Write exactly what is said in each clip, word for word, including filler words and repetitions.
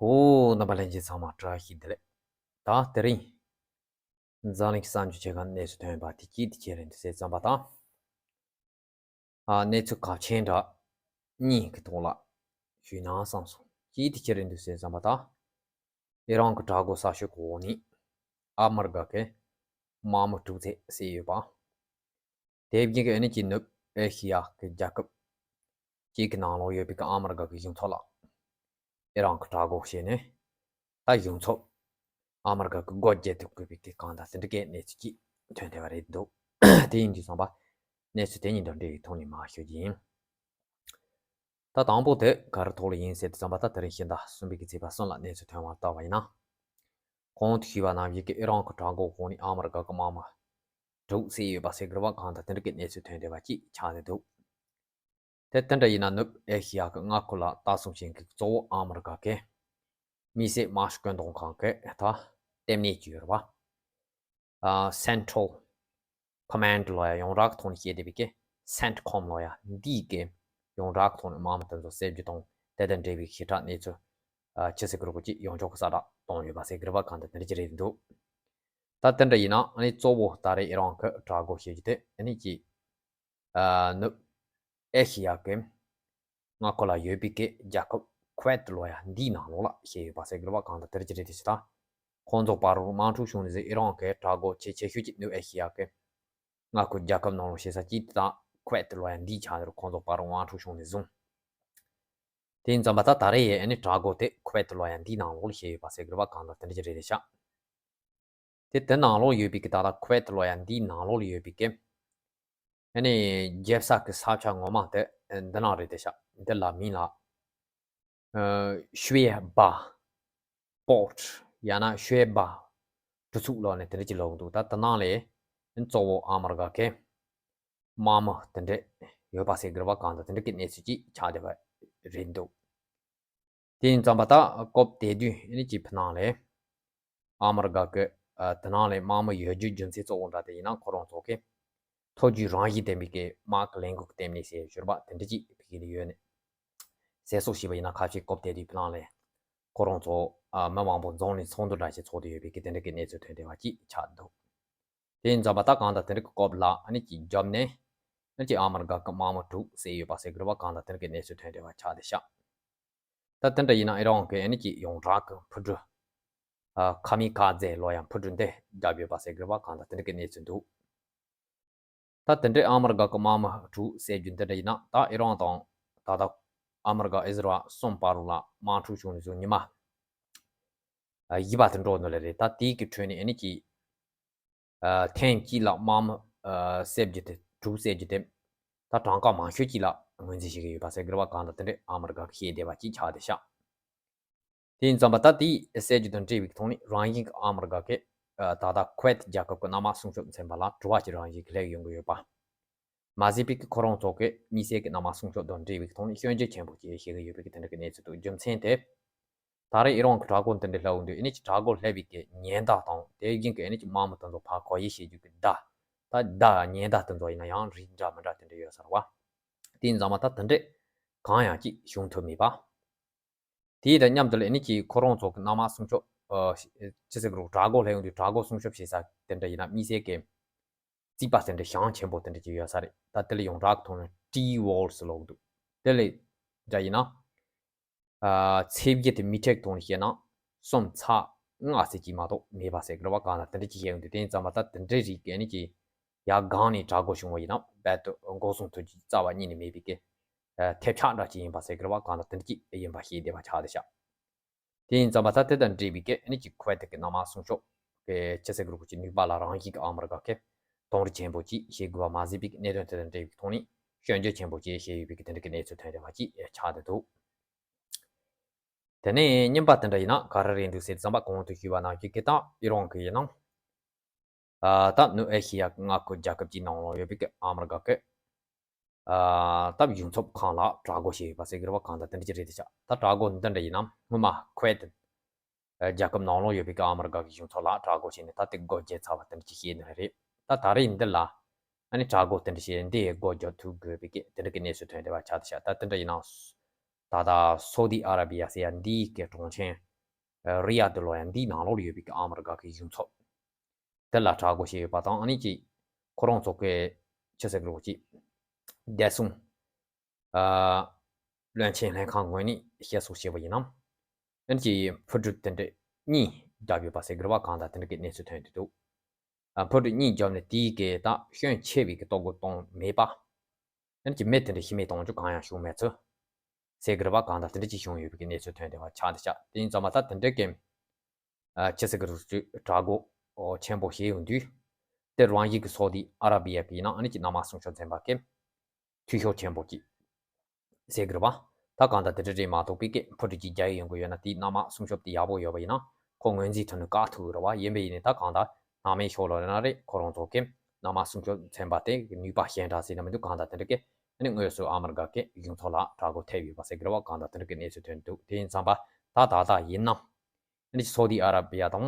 ཨོ། རྣམ་པ་ལྷན་རྒྱས་ཚང་མ་བཀྲ་ཤིས་བདེ་ལེགས། ད་དེ་རིང་འཛམ་གླིང་གི་གསར་འགྱུར་ཆེ་ཁག་གནས་ཚུལ་ཐོན་པ་དེ་གཅིག་དེ་ཁྱེད་རང་དུ་གསན་བསམ་པ་དང་། ཨ་གནས་ཚུལ་གལ་ཆེན་འདྲ་གཉིས་ཀྱི་ཐོག་ལ་ཞུས་ན་བསམ་སོང་། གཅིག་དེ་ཁྱེད་རང་དུ་གསན་བསམ་པ་དང་། ཨི་རན་གྱི་དྲག་རྒོལ་གསར་ཤོག་གི་འོག་ནས་ཨ་མི་རི་ཀ་གི་དམག་མི་དྲུག་བསད་བསད་ཡོད་པ། དེ་བཞིན་གྱི་ཨ་ནི་ཀྱི་ནུབ་ཨེ་ཤི་ཡ་གི་རྒྱལ་ཁབ་གཅིག་གི་ནང་ལོགས་ཡོད་པའི་གི་ཨ་མི་རི་ཀ་གི་གཞུང་ཚབ་ལ་ཨི་རན་གྱི་དྲག་རྒོལ་བྱས་ནས། ད་གཞུང་ཚབ་ཨ་མི་རི་ཀ་གི་སྒོ་བརྒྱབ་ཐུབ་དགོས་པའི་གི་གང་ལྟར་དེ་འདྲ་གི་གནས་ཚུལ་ཅིག་ཐོན་བསྡད་པ་རེད་འདུག་དེ་ཡིན་དུས་ཙམ་པ་གནས་ཚུལ་དེ་གཉིས་དང་འབྲེལ་བའི་ཐོག་ནས་མར་ཞུ་རྒྱུ་ཡིན། ད་དང་པོ་དེ་ག་རེ་ཐོག་ལ་ཡིན་ཟེར་དུས་ཙམ་པ། ད་དེ་རིང་ཕྱི་ཟླ་གསུམ་པའི་གི་ཚེས་པ་གསུམ་ལ་གནས་ཚུལ་ཐོན་པར་བལྟ་བ་ཡིན་ན། གོང་དུ་ཞུས་པ་ནང་བཞིན་གྱི་ཨི་རན་གྱི་དྲག་རྒོལ་འོག་ནས་ཨ་མི་རི་ཀ་གི་དམག་མི་དྲུག་བསད་ཡོད་པ་ཟེར་གི་རེད་པ། གང་ལྟར་དེ་འདྲ་གི་གནས་ཚུལ་ཐོན་བསྡད་པ་ཅིག་ཆགས་བསྡད་འདུག་དེ་དེ་འདྲ་ཡིན་ན་ནུབ་ཨེ་ཤི་ཡ་གི་མངའ་ཁུལ་ལ་ལྟ་སྲུང་བྱེད་མཁན་གཙོ་བོ་ཨ་མི་རི་ཀ་གི་མི་སེར་དམག་སྤྱི་བཀོད་འདོམས་ཁང་གི་ད་ལྟེ་གནས་ཅིག་ཡོད་རེད་པ། ཨ་Central Command ལོ་ཡ་ཡོངས་གྲགས་ཐོག་ནས་བཤད་བསྡད་པའི་གི་CENTCOM ལོ་ཡ་འདིའི་གི་ཡོངས་གྲགས་ཐོག་ནས་དམག་མི་དེ་ཚོ་བསད་རྒྱུ་དང་དེ་དང་འབྲེལ་བའི་ཞིབ་ཕྲ་གནས་ཚུལ་ཨ་ཅི་ཟེར་གི་རེད་པ། ཅིག་ཡོངས་ཁྱབ་གི་གསལ་བསྒྲགས་བཏང་ཡོད་པ་ཟེར་གི་རེད་པ། གང་ལྟར་དེ་འདྲ་ཅིག་རེད་འདུག་ད་དེ་འདྲ་ཡིན་ན་ཨ་ནི་གཙོ་བོ་ད་རེས་ཨི་རན་གྱི་དྲག་རྒོལ་བྱེད་རྒྱུ་དེ་ཨ་ནི་ཅིག་ཨ་ནུབ་ཨེ་ཤི་ཡ་གི་མངའ་ཁུལ་ལ་ཡོད་པའི་གི་རྒྱལ་ཁབ་ཁུ་ཝེད་ལོ་ཡ་འདིའི་ནང་ལོགས་ལ་བྱས་ཡོད་པ་ཟེར་གི་རེད་པ། གང་ལྟར་དེ་འདྲ་ཅིག་རེད་དེ། ཞེ་ད་ཁོང་ཚོ་བར་དུ་དམག་འཁྲུག་བྱུང་ནས་ཟེར། ཨི་རན་གྱི་དྲག་རྒོལ་ཆེས་ཆེ་ཤོས་ཀྱི་ནུབ་ཨེ་ཤི་ཡ་གི་མངའ་ཁུལ་རྒྱལ་ཁབ་ནང་ལོགས་བྱེད་ས་གཅིག་དེ་ད་ཁུ་ཝེད་ལོ་ཡ་འདི་ཆགས་ནས་རེད། ཁོང་ཚོ་བར་དུ་དམག་འཁྲུག་བྱུང་ནས་བཟུང་། དེ་ཡིན་ཙམ་པ་ད་ད་རེས་ཡ་ཨ་ནི་དྲག་རྒོལ་དེ་ཁུ་ཝེད་ལོ་ཡ་འདིའི་ནང་ལོགས་ལ་བྱས་ཡོད་པ་ཟེར་གི་རེད་པ། གང་ལྟར་དེ་འདྲ་ཅིག་རེད་དེ་ཤག་དེ་དེ་ནང་ལོགས་ཡོད་པའི་གི་ད་ལྟ་ཁུ་ཝེད་ལོ་ཡ་འདིའི་ནང་ལོགས་ལ་ཡོད་པའི་གི་ཨ་ནི་རྒྱལ་ས་གི་ས་ཆ་ངོ་མ་དེ་འདི་ནང་རེད་དེ་ཤག་འདི་ལ་མིང་ལ་ཨ་ཤུའེ་བ་པོར་ཊི་ཡང་ན་ཤུའེ་བ་གྲུ་ཚུགས་ལབ་ནས་དེ་འདྲ་ཅིག་ལབ་འདུག་ད་དེ་ནང་ལ་གཙོ་བོ་ཨ་མི་རི་ཀ་གི་དམག་མི་དེ་འདྲ་ཡོད་པ་ཟེར་གི་རེད་པ། གང་ལྟར་དེ་འདྲ་གི་གནས་ཚུལ་ཅིག་ཆགས་བསྡད་པ་རེད་འདུག་དེ་ཡིན་ཙམ་པ་ད་སྐབས་དེ་དུས་ཨ་ནི་ཅིག་ཕི་ནང་ལ་ཨ་མི་རི་ཀ་གི་ཨ་དེ་ནང་ལ་དམག་མི་ཡོད་རྒྱུའི་རྒྱུ་མཚན་གཙོ་བོ་འདྲ་དེ་ཡིན་ན། ཁོ་རང་ཚོ་གི་ཐོ་ཇུས་རང་བཞིན་ལྡན་པའི་གི་དམག་གི་ལས་འགུལ་གྱི་ལྟེ་གནས་ཟེར་ཞུ་རེད་པ། དེ་འདྲ་ཅིག་ཕ་གི་ལ་ཡོད་ནས་གསལ་བསྒྲགས་བྱས་པ་ཡིན་ན། ཁ་ཤས་སྐབས་དེ་དུས་ཕི་ནང་ལ་ཁོ་རང་ཚོ་ཨ་མི་མང་པོ་འཛོམས་ནས་ཚོགས་འདུ་འདྲ་ཞིག་ཚོགས་བསྡད་ཡོད་པའི་གི་དེ་འདྲ་གི་གནས་ཚུལ་ཐོན་བསྡད་པ་ཅིག་ཆགས་འདུག་དེ་ཡིན་ཙམ་པ་ད་གང་ལྟར་དེ་འདྲ་གི་སྐབས་ལ་ཨ་ནི་ཅིག་རྒྱབ་ནས་ཨ་ནི་ཅིག་ཨ་མི་རི་ཀ་གི་དམག་མི་དྲུག་བསད་ཡོད་པ་ཟེར་གི་རེད་པ། གང་ལྟར་དེ་འདྲ་གི་གནས་ཚུལ་ཐོན་བསྡད་པ་ཆགས་བསྡད་ཤག་ད་དེ་འདྲ་ཡིན་ན་ཨི་རན་གྱི་ཨ་ནི་ཅིག་ཡོངས་གྲགས་ཀྱི་འཕུར་གྲུ་ཨ་ཁ་མི་ཁ་ཛེ་ལབ་ཡ་འཕུར་གྲུ་འདི་བརྒྱབ་ཡོད་པ་ཟེར་གི་རེད་པ། གང་ལྟར་དེ་འདྲ་གི་གནས་ཚུལ་འདུག་ད་དེ་འདྲའི་ཨ་མི་རི་ཀ་གི་དམག་མི་དྲུག་བསད་རྒྱུ་འདི་འདྲ་ཡིན་ན། ད་ཨི་རན་དང་ད་ལྟ་ཨ་མི་རི་ཀ་ཨི་ཟི་རལ་གསུམ་བར་ལ་དམག་འཁྲུག་བྱུང་ནས་བཟུང་ཉི་མ་ཨ་བཞི་པ་དེ་འགྲོ་འདུག་ལེ་རེད། ད་དེའི་གི་ཁྲོད་ནས་ཨ་ནི་ཅིག་ཨ་ཐེངས་གཅིག་ལ་དམག་མི་ཨ་བསད་རྒྱུ་དེ་དྲུག་བསད་རྒྱུ་དེ་ད་གྲངས་ཀ་མང་ཤོས་གཅིག་ལ་ངོས་འཛིན་བྱེད་ཀྱི་ཡོད་པ་ཟེར་གི་རེད་པ། གང་ལྟར་དེ་འདྲའི་ཨ་མི་རི་ཀ་གི་བཤད་བསྡད་པ་གཅིག་ཆགས་བསྡད་ཤག་དེ་ཡིན་ཙམ་པ་ད་དེའི་བསད་རྒྱུ་དང་འབྲེལ་བའི་ཐོག་ནས་རང་བཞིན་གྱི་ཨ་མི་རི་ཀ་གི་ཨ་ད་ལྟ་ཁུ་ཝེད་རྒྱལ་ཁབ་ཀྱི་གནམ་དམག་སྲུང་སྐྱོབ་ཚན་པ་ལ་དྲི་བ་ཅིག་རང་བཞིན་གྱི་སླེབས་ཡོང་གི་ཡོད་པ། མ་ཟད་པའི་གི་ཁོ་རང་ཚོ་གི་དམིགས་བསལ་གྱི་གནམ་དམག་སྲུང་སྐྱོབ་དང་འབྲེལ་བའི་ཐོག་ནས་སྐྱོན་བརྗོད་ཆེན་པོ་ཅིག་བྱེད་ཀྱི་ཡོད་པའི་གི་དེ་འདྲ་གི་གནས་ཚུལ་འདུག་རྒྱུ་མཚན་དེ། ད་རེས་ཨི་རན་གྱི་དྲག་རྒོལ་འདི་འདྲ་སླེབས་ཡོང་དུས་ཨ་ནི་ཅིག་དྲག་རྒོལ་སླེབས་པའི་གི་ཉེན་བརྡ་དང་དེ་བཞིན་གྱི་ཨ་ནི་ཅིག་དམག་མི་དེ་ཚོ་ཕར་གོ་ཡི་བྱེད་རྒྱུ་གི་བརྡ། ད་བརྡ་ཉེན་བརྡ་དེ་ཚོ་ཡིན་ན་ཡང་རིགས་འདྲ་མི་འདྲ་དེ་འདྲ་ཡོད་ས་རེད་པ། དེ་ཡིན་ཙམ་པ་ད་དེ་འདྲ་གང་ཡང་ཅིག་བྱུང་ཐུབ་མེད་པ། དེ་དང་མཉམ་དུ་ལ་ཨ་ནི་ཅིག་ཁོ་རང་ཚོ་གི་གནམ་དམག་སྲུང་སྐྱོབ་ཨ་ཅི་ཟེར་གི་རེད། དྲག་རྒོལ་སླེབས་ཡོང་དུས་དྲག་རྒོལ་སྲུང་སྐྱོབ་བྱེད་ས་དེ་འདྲ་ཡིན་ན་དམིགས་བསལ་གྱི་རྩིག་པ་དེ་འདྲ་ཞེང་ཆེན་པོ་དེ་འདྲ་ཅིག་ཡོད་ས་རེད། ད་དེ་ལ་ཡོངས་གྲགས་ཐོག་ནས་ཊི་ཝོལ་ཟེར་ལབ་འདུག་དེ་ལ་འདྲ་ཡིན་ན་ཨ་ཚེས་བརྒྱད་དེ་མི་ཊེག་ཐོག་ནས་བཤད་ན་གསུམ་ཚེག་ལྔ་ཟེར་གྱི་མ་གཏོགས་མེད་པ་ཟེར་གི་རེད་པ། གང་ལ་དེ་འདྲ་ཅིག་བཤད་ཡོང་དུས་དེ་ཡིན་ཙམ་པ་ད་དེ་འདྲའི་རིགས་ཀྱི་ཨ་ནི་ཅིག་ཡར་སྒང་ནས་དྲག་རྒོལ་བྱུང་བ་ཡིན་ན་རྦད་དེ་འགོག་སྲུང་ཐུབ་རྒྱུ་རྩ་བ་ཉིད་ནས་མེད་པའི་གི་ཨ་ཐེབས་ཆག་འདྲ་ཅིག་ཡིན་པ་ཟེར་གི་རེད་པ། གང་ལ་དེ་འདྲ་ཅིག་ཡིན་པ་ཤེས་བདེ་བ་ཆགས་བསྡད་ཤག་དེ་ཡིན་ཙམ་པ་ད་དེ་དང་འབྲེལ་བའི་གི་ཨ་ནི་ཅིག་ཁུ་ཝེད་ཀྱི་གནམ་དམག་སྲུང་སྐྱོབ་ཀྱི་ཅི་ཟེར་གི་རེད་པ། ཅིག་ནུས་པ་ལ་རང་བཞིན་གྱི་ཨ་མི་རི་ཀ་གི་དོགས་འདྲི་ཆེན་པོ་ཅིག་བྱེད་དགོས་པ་མ་ཟད་པའི་གནད་དོན་དེ་དང་འབྲེལ་བའི་ཐོག་ནས་སྐྱོན་བརྗོད་ཆེན་པོ་ཅིག་བྱས་ཡོད་པའི་གི་དེ་འདྲ་གི་གནས་ཚུལ་ཐོན་བསྡད་པ་ཅིག་ཆགས་བསྡད་འདུག་དེ་ནས་གཉིས་པ་དེ་འདྲ་ཡིན་ན་ག་རེ་རེད་འདུག་ཟེར་ཙམ་པ། གོང་དུ་ཞུས་པ་ནང་བཞིན་གྱི་ད་ཨི་རན་གྱི་ཡིན་ན། ཨ་ད་ནུབ་ཨེ་ཤི་ཡ་མངའ་ཁུལ་རྒྱལ་ཁབ་ཅིག་ནང་ལ་ཡོད་པའི་གི་ཨ་མི་རི་ཀ་གི་ཨ་ད་གཞུང་ཚབ་ཁང་ལ་དྲག་རྒོལ་བྱས་ཡོད་པ་ཟེར་གི་རེད་པ། གང་ལྟར་དེ་འདྲ་ཅིག་རེད་དེ་ཤག་ད་དྲག་རྒོལ་འདི་འདྲ་ཡིན་ན་སྔོན་མ་ཁུ་ཝེད་རྒྱལ་ཁབ་ནང་ལ་ཡོད་པའི་གི་ཨ་མི་རི་ཀ་གི་གཞུང་ཚབ་ལ་དྲག་རྒོལ་བྱས་ནས་ད་དེ་སྒོ་བརྒྱབ་ཚར་བ་དེ་འདྲ་ཅིག་བཤད་ནི་རེད། ད་ད་རེས་འདི་ལ་ཨ་ནི་དྲག་རྒོལ་དེ་འདྲ་བྱས་འདི་ཡི་སྒོ་རྒྱག་ཐུབ་དགོས་པའི་གི་དེ་འདྲ་གི་གནས་ཚུལ་ཐོན་བསྡད་པ་ཆགས་བསྡད་ཤག་ད་དེ་འདྲ་ཡིན་ན་ད་ལྟ་སོ་དི་ཨ་ར་བི་ཡ་ཟེར་ཡ་འདིའི་གི་གྲོང་ཁྱེར་ རི་ཡ་དི་ལོ་ཡ་འདིའི་ནང་ལོགས་ལ་ཡོད་པའི་གི་ཨ་མི་རི་ཀ་གི་གཞུང་ཚབ་དེ་ལ་དྲག་རྒོལ་བྱས་ཡོད་པ་དང་། ཨ་ནི་ཅིག་ཁོ་རང་ཚོ་གི་ཆི་ཟེར་གི་རེད་ཅིག་བདེ་སྲུང་བློན་ཆེན་ལྷན་ཁང་ངོས་ནས་བཤད་སྲོལ་བྱས་པ་ཡིན་ནམ། ཨ་ནི་ཅིག་འཕུར་གྲུ་དེ་འདྲ་གཉིས་བརྒྱབ་ཡོད་པ་ཟེར་གི་རེད་པ། གང་ལྟར་དེ་འདྲ་གི་གནས་ཚུལ་ཐོན་གྱི་འདུག་ཨ། འཕུར་གྲུ་གཉིས་བརྒྱབ་ནས་དེའི་གི་ད་སྐྱོན་ཆེ་བའི་གི་ལྟོ་གོས་བཏང་མེད་པ། ཨ་ནི་ཅིག་མི་དེ་འདྲ་ཤི་རྨས་གཏོང་རྒྱུ་གང་ཡང་བྱུང་མེད་ཚུལ་ཟེར་གི་རེད་པ། གང་ལྟར་དེ་འདྲ་ཅིག་བྱུང་ཡོད་པའི་གི་གནས་ཚུལ་ཐོན་བསྡད་པ་ཆགས་འདུག་ཤག་དེ་ཡིན་ཙང་མ་ད་དེ་འདྲ་གི་ཨ། ཆི་ཟེར་གི་རེད་ཅིག་དྲག་རྒོལ་ཆེན་པོ་བྱས་ཡོང་དུས། དེ་རང་ཡིག་གི་སོ་དི་ཨ་ར་བི་ཡ་གི་ཡིན་ན་ཨ་ནི་ཅིག་གནམ་དམག་སྲུང་སྐྱོབ་ཚན་པ་གི་འཐུས་ཤོར་ཆེན་པོ་ཅིག་ཟེར་གི་རེད་པ། ད་གང་ལྟར་དེ་འདྲ་རེད་མ་གཏོགས་པའི་གི་འཕུར་གྲུ་གཅིག་རྒྱག་ཡོང་གི་ཡོད་ན། དེའི་གནམ་དམག་སྲུང་སྐྱོབ་དེ་ཡག་པོ་ཡོད་པ་ཡིན་ན་ཁོ་ངོས་འཛིན་ཐུབ་ནས་བཀག་ཐུབ་ཀྱི་རེད་པ། ཡིན་པ་ཡིན་ནའི་ད་གང་ལྟར་སྣང་མེད་ཤོར་ལ་རེད་ན་རེད། ཁོ་རང་ཚོ་གི་གནམ་དམག་སྲུང་སྐྱོབ་ཚན་པ་དེ་ནུས་པ་ཞན་དྲགས་ཟེར་ན་མི་འདུག་གང་ལྟར་དེ་འདྲ་གི་ཨ་ནི་དངོས་སུ་ཨ་མི་རི་ཀ་གི་གཞུང་ཚབ་ལ་དྲག་རྒོལ་ཐེབས་ཡོད་པ་ཟེར་གི་རེད་པ། གང་ལྟར་དེ་འདྲ་གི་གནས་ཚུལ་ཐོན་འདུག་དེ་ཡིན་ཙང་པ་ད་ད་ལྟ་ཡིན་ན། ཨ་ནི་སོ་དི་ཨ་ར་བི་ཡ་དང་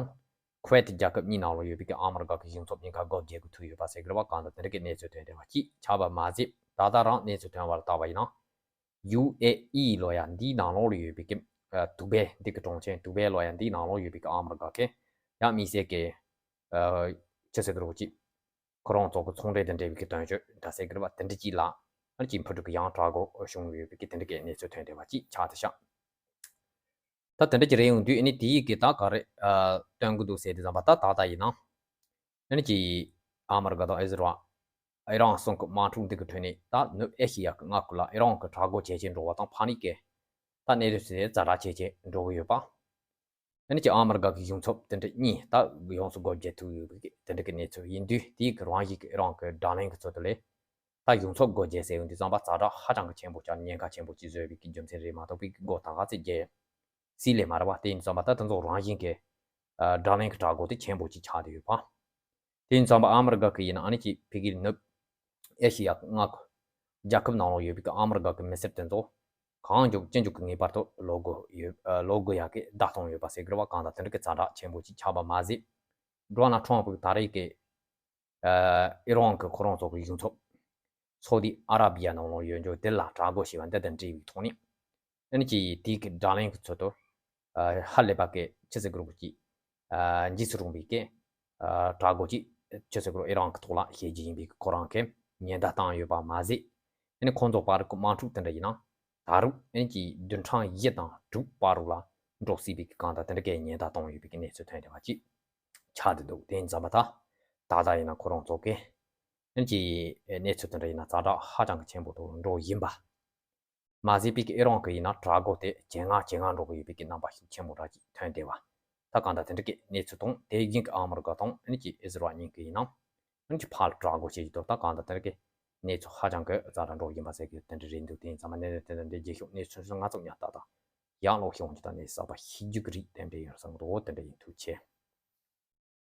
ཁུ་ཝེད་རྒྱལ་ཁབ་གཉིས་ནང་ལ་ཡོད་པའི་གི་ཨ་མི་རི་ཀ་གི་གཞུང་ཚབ་གཉིས་ཀ་སྒོ་འབྱེད་དགོས་ཐུག་ཡོད་པ་ཟེར་གི་རེད་པ། གང་ལྟར་དེ་འདྲ་གི་གནས་ཚུལ་ཐོན་བསྡད་པ་ཅིག་ཆགས་པ་མ་ཟད། ད་ལྟ་རང་གནས་ཚུལ་ཐོན་པ་ལ་བལྟས་པ་ཡིན་ན། ཡུ་ཨེ་ཨི་ལོ་ཡ་འདིའི་ནང་ལོགས་ལ་ཡོད་པའི་གི་ཨ། དུ་བྷེ་འདི་གི་གྲོང་ཁྱེར་དུ་བྷེ་ལོ་ཡ་འདིའི་ནང་ལོགས་ཡོད་པའི་གི་ཨ་མི་རི་ཀ་གི་ཡང་དམིགས་བསལ་གི་ཨ། ཆི་ཟེར་གི་རེད་ཅིག་ཁོ་རང་ཚོ་གི་ཚོང་འབྲེལ་དང་འབྲེལ་བའི་གི་དོན་གཅོད་འདྲ་ཟེར་གི་རེད་པ། དེ་འདྲ་ཅིག་ལ་ཨ་ནི་ཅིག་འཕུར་གྲུ་གི་ཡང་དྲག་རྒོལ་བྱུང་ཡོད་པའི་གི་དེ་འདྲ་གི་གནས་ཚུལ་ཐོན་བསྡད་པ་ཅིག་ཆགས་བསྡད་ཤག་ད་དེ་འདྲ་ཅིག་རེད་ཡོང་དུས། ཨ་ནི་དེའི་གི་ད་ག་རེ་ཨ། སྟོན་གི་འདུག་ཟེར་དུས་ཙམ་པ་ད་ད་ལྟ་ཡིན་ན་ཨ་ནི་ཅིག་ཨ་མི་རི་ཀ་དང་ཨི་ཟི་རལ། ཨི་རན་གསུམ་གི་དམག་འཁྲུག་འདི་གི་ཁྲོད་ནས་ད་ནུབ་ཨེ་ཤི་ཡ་གི་མངའ་ཁུལ་ལ་ཨི་རན་གི་དྲག་རྒོལ་ཇེ་ཆེར་འགྲོ་བ་དང་། ཕ་ནི་གི་ད་གནས་སྟངས་དེ་ཛ་དྲག་ཇེ་ཆེར་འགྲོ་གི་ཡོད་པ། ཨ་ནི་ཅིག་ཨ་མི་རི་ཀ་གི་གཞུང་ཚབ་དེ་འདྲ་གཉིས་ད་ཡོངས་སུ་སྒོ་འབྱེད་ཐུབ་ཡོད་པའི་དེ་འདྲ་གི་གནས་ཚུལ་ཡིན་དུས། དེའི་གི་རང་བཞིན་གི་ཨི་རན་གི་དྲག་གནོན་གི་ཚུལ་དུ་ལས་ད་གཞུང་ཚབ་སྒོ་འབྱེད་ཟེར་ཡོང་དུས་ཙམ་པ་ཛ་དྲག་ཧ་ཅང་གི་ཆེན་པོ་ཅིག་ཉེན་ཁ་ཆེན་པོ་ཅིག་བཟོས་པའི་གི་རྒྱུ་མཚན་རེད་མ་གཏོགས་པའི་གི་སྒོ་ད་ག་ཚོད་འབྱེད་སྲིད་ལས་མ་རེད་པ། དེ་ཡིན་ཙམ་པ་ད་དེ་ཚོ་རང་བཞིན་གི་ཨ། དྲག་གནོན་གི་དྲག་རྒོལ་དེ་ཆེན་པོ་ཅིག་ཆགས་བསྡད་ཡོད་པ། དེ་ཡིན་ཙམ་པ་ཨ་མི་རི་ཀ་གི་ཡིན་ན་ཨ་ནི་ཅིག་ཕ་གིའི་ནུབ་ཨེ་ཤི་ཡ་མངའ་ཁུལ་རྒྱལ་ཁབ་ནང་ལ་ཡོད་པའི་གི་ཨ་མི་རི་ཀ་གི་མི་སེར་དེ་ཚོ་གང་མགྱོགས་ཅི་མགྱོགས་ཀྱི་ངེས་པར་དུ་ལོག་དགོས་ཡོད། ཨ། ལོག་དགོས་ཡག་གི་བརྡ་གཏོང་ཡོད་པ་ཟེར་གི་རེད་པ། གང་ལྟར་དེ་འདྲ་གི་ཛ་དྲག་ཆེན་པོ་ཅིག་ཆགས་པ་མ་ཟད། ཌོ་ནལ་ཊམ་ཕི་གི་ད་རེས་ཀྱི་ཨ། ཨི་རན་གི་ཁོ་རང་ཚོ་གི་གཞུང་ཚབ་སོ་དི་ཨ་ར་བི་ཡ་ནང་ལོགས་ཡོད་འཇོག་དེ་ལ་དྲག་རྒོལ་བྱས་པ་འདི་དང་འབྲེལ་བའི་ཐོག་ནས། ཨ་ནི་ཅིག་དེའི་གི་དྲག་གནོན་གི་ཚུལ་དུ་ཨ། ཧ་ལས་པ་གི་ཆི་ཟེར་གི་རེད་ཅིག་ཨ། འཇིགས་སུ་རུང་བའི་གི་ཨ། དྲག་རྒོལ་ཅིག་ཆི་ཟེར་གི་རེད། ཨི་རན་གི་ཐོག་ལ་བྱེད་རྒྱུ་ཡིན་པའི་གི་ཁོ་རང་གི་ཉེན་བརྡ་བཏང་ཡོད་པ་མ་ཟད། ཨ་ནི་ཁོང་ཚོ་བར་གི་དམག་འཁྲུག་དེ་འདྲ་ཡིན་ན་ད་རུང་ཨ་ནི་ཅིག་བདུན་ཕྲག་བཞི་དང་དྲུག་བར་རུ་ལ་འགྲོ་སྲིད་པའི་གི་གང་ལྟར་དེ་འདྲ་གི་ཉེན་བརྡ་བཏང་ཡོད་པའི་གི་གནས་ཚུལ་ཐོན་བསྡད་པ་ཅིག་ཆགས་བསྡད་འདུག་དེ་ཡིན་ཙམ་པ་ད་ད་ལྟ་ཡིན་ན་ཁོ་རང་ཚོ་གི་ཨ་ནི་ཅིག་གནས་ཚུལ་དེ་འདྲ་ཡིན་ན་ཛ་དྲག་ཧ་ཅང་གི་ཆེན་པོ་དུ་འགྲོ་བཞིན་པ། མ་ཟད་པའི་གི་ཨི་རན་གི་ཡིན་ན་དྲག་རྒོལ་དེ་ཇེ་སྔ་ཇེ་སྔ་འགྲོ་གི་ཡོད་པའི་གི་རྣམ་པ་ཤུགས་ཆེན་པོ་འདྲ་ཅིག་ཐོན་བསྡད་པ། ད་གང་ལྟར་དེ་འདྲ་གི་གནས་ཚུལ་དང་། དེ་བཞིན་གི་ཨ་མི་རི་ཀ་དང་ཨ་ནི་ཅིག་ཨི་ཟི་རལ་གཉིས་ཀྱི་ཡིན་ན་ཨ་ནི་ཅིག་ཕར་དྲག་རྒོལ་བྱེད་ཀྱི་འདུག་ད་གང་ལྟར་དེ་འདྲ་གི་གནས་ཚུལ་ཧ་ཅང་གི་ཛ་དྲག་འགྲོ་བཞིན་པ་ཟེར་གི་དེ་འདྲ་རེད་འདུག་དེ་ཡིན་ཙང་མ་གནས་ཚུལ་དེ་འདྲ་འདི་རྗེས་ཕྱོགས་གནས་ཚུལ་སོ་ལྔ་ཙམ་ཉག་ཏག་ཏག་ཡང་ལོག་ཤོང་རྒྱུ་དང་གནས་ཚུལ་གསར་པ་ཤེས་རྒྱུ་གི་རིགས་དེ་འདྲ་ཡིན་བསམ་གི་འདུག་དེ་འདྲ་ཡིན། ཐུགས་རྗེ་ཆེ།